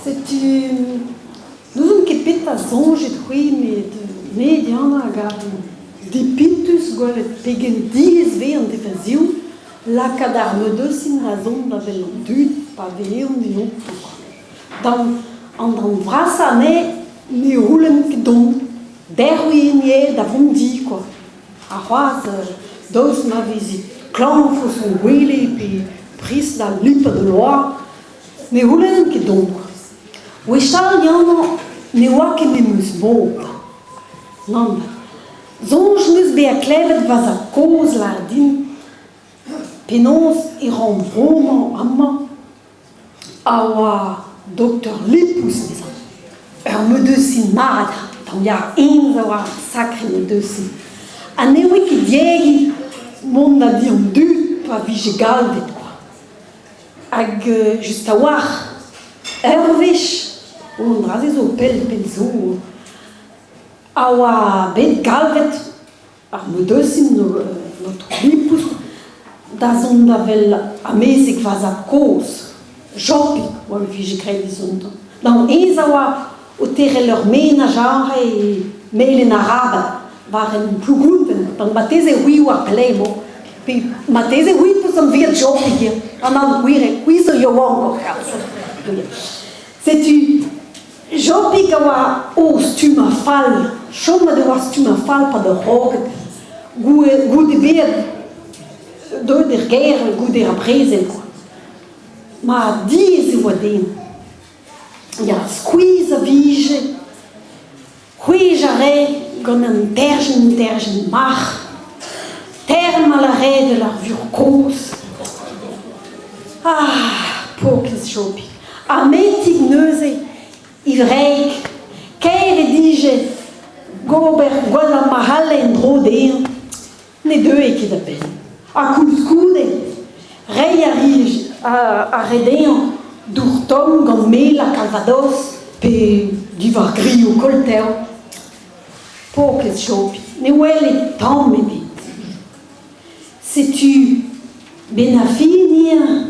Setu n'ouzon ket petra soñjit-c'hwi met me Diana a gav dipitus gwelet pegen diaes 'vez an devezhioù lakaat ar meudeusin da zont da wel an dud pa vezont en oto. D'an an darn vrasañ anezhe ne c'houlenn ket dont. Derc'houiñ ivez da vont di kwa. Ha c'hoazh daoust ma vezit klañv ouzh ho gwele pe prest da lipat ul loa, ne c'houlennan ket dont kwa. Gwechall amañ ne oa ket memes mod. Nann, soñj 'm eus bezañ klevet va zad-kozh lâret din penaos e rannvro-mañ amañ a oa doktor Lipous anezhañ. Ur meudeusin mat, tamm ya, eñ a oa sakre meudeusin. Ha ne oa ket diegi mont da di an dud pa vije galvet kwa. Hag just a-walc'h, ur wech, oh an dra-se zo pell pell zo, a oa bet galvet ar meudeusin an aotrou Lipous da zont da wel amezeg va zad-kozh, Jopig oa e vije graet dizontañ. Nann, aes a oa o terc'hel ur menaj aze e melen arabat war en Plougoulven, gant marteze c'hwi oar pelec'h emañ. Pe marteze c'hwi 'peus anveet Jopig ivez. Ah nann, gwir eo, c'hwi zo yaouankoc'h kalz. Setu Jopig a oa o stummañ fall, chomet e oa stummañ fall 'pad ur c'hrogad goude bezañ deuet er gêr goude ar brezel kwa. Ma diaes e oa dezhañ. Ya, skuizh a vije, c'hwezh a rae gant an terjenn terjenn marc'h, termal a rae evel ar vuoc'h kozh. Ah, paourkaezh Jopig! Ha Metig neuze, e wreg, kaer he dije gober gwellañ ma c'halle en-dro dezhañ, ne deue ket a-benn. Ha koulskoude, reiñ a ri a rae dezhañ dour tomm gant mel ha calvados pe diwar grioù koltev. Paourkaezh Jopig, ne wele tamm ebet. Setu 'benn ar fin ivez,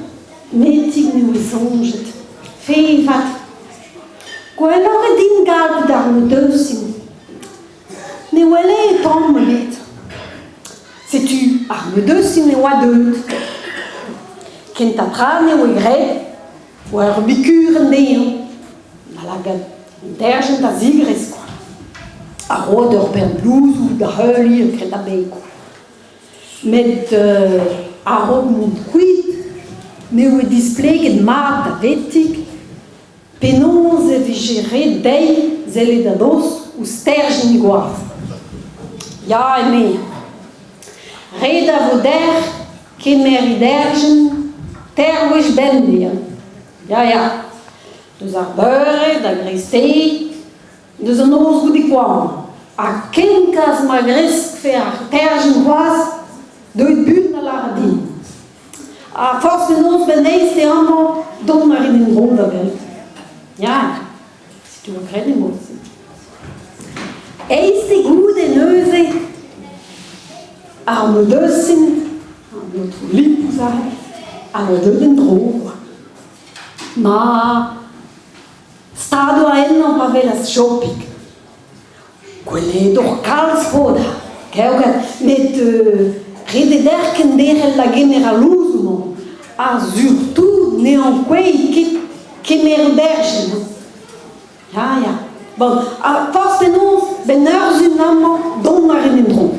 Metig ne oa soñjet. Fevat. Gwelloc'h eo din gallout ar meudeusin. Ne wele tamm ebet. Setu ar meudeusin e oa deuet. Kentañ tra ne oa graet oa ur bikurenn dezhañ. Da lakaat an derc'hent a zigresk kwa. Ha roet ur bern louzoù da heuliañ graet a-benn kwa. Met a-raok mont kuit ne oa displeget mat da Vetig penaos e vije ret dezhi sellet a-dost ouzh sterjenn he gwaz. Ya, eme, ret a vo deoc'h kemer he derjenn teir gwech bemdez. Ya, ya, deus ar beure da greisteiz, deus an noz goude koan. Ha kenkaz ma greskfe ar terjenn c'hoazh, deuit buan da lâret din. Ha forzh penaos benn eizh eo amañ, dont a rin en-dro da welet. Ya, setu oa graet e-mod-se. Eizh de goude neuze, ar meudeusin, an aotrou Lipous aze, a oa deuet en-dro kwa. Ma stad oa ennañ pa welas Jopig. Gwelet oc'h kalz paotr, kevret, met ret eo deoc'h kenderc'hel da gemer al louzoù-mañ ha surtout ne ankouait ket kemer an derc'henn. Ya, ya. Bon, ha forzh penaos, 'benn ur sizhun amañ, dont a rin en-dro.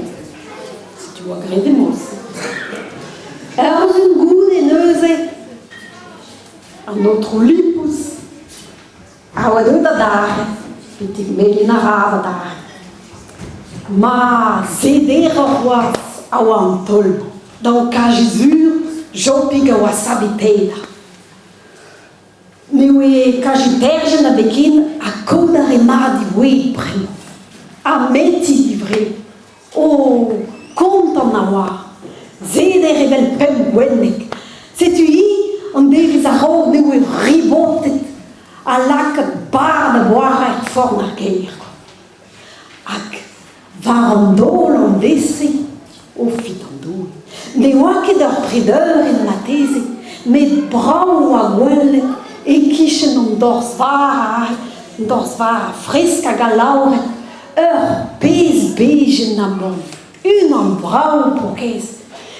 Setu oa graet e mod-se. Ur sizhun goude neuze, an aotrou Lipous A oa deuet adarre, betek melen a ra adarre. Ma sederoc'h c'hoazh a oa an taol-mañ. D'an kaji sur, Jopig a oa saveteet. Ne oe kaji terjen a-bet ken ha kaout a rae mat e boued bremañ. Ha meti ivez. Oh, kontant a oa. Seder evel pemp gwenneg. Setu-hi an devezh a-raok ne oe ribotet ha lakaat barr da boazhañ er forn ar gêr. Hag war an daol an deiz-se, o fidamdoue, ne oa ket ur pred-eured marteze, met brav oa gwelet. E-kichen an dorzh vara, an dorzh vara fresk hag alaouret, ur pezh bejenn amann, unan brav paourkaezh,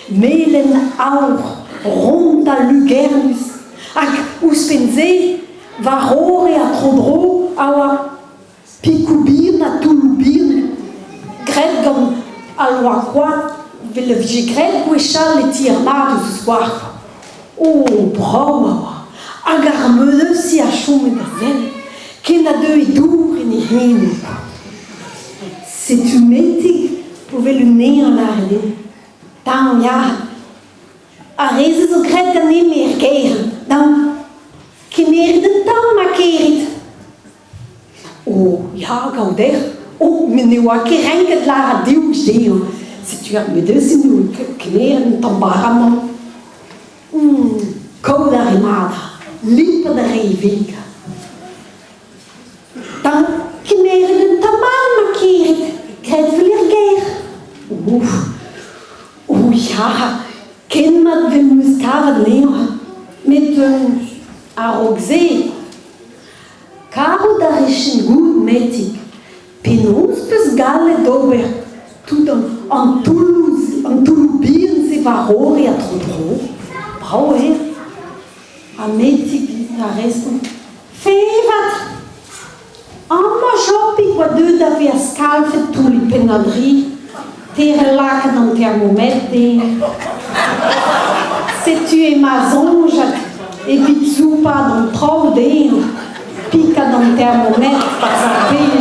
melen aour, ront ha lugernus, hag ouzhpenn-se, war-c'horre ha tro-dro a oa Pikoù bihan ha toulloù bihan graet gant al loa-koad 'vel a vije graet gwechall e ti ar mad eus eus war. O, brav a oa! Hag ar meuleudi a chome da sell ken a deue dour en e c'henoù. Setu Metig o welout anezhañ lâret din Tamm ya, ar re-se zo graet ganin er gêr, dam. Kemerit un tamm ma kerit. Oh, ya, gaoder. Oh, met ne oa ket renket lâret diouzh dezhañ. Setu ar medesinoù kemeret un tamm bara-mañ. Kaout a re mat, lipat a re ivez. Tamm, kemeret un tamm all ma kirit, graet 'vel er gêr. Ouf, oh ya, ken mat 'vel 'm eus kavet anezhañ. Met a-raok se, Karout a rejent goût Metig. Penaos 'peus gallet ober tout an toulloù an toulloù bihan-se war-c'horre ha tro-dro? Brav eo. Ha Metig a respont Fevat! Amañ Jopig oa deuet da vezañ skalfet toull e penn an dri, teurel lakaat an termometr dezhañ. Setu emañ soñjal evit soupañ an traoù dezhañ, pikat an termometr 'barzh ar bed.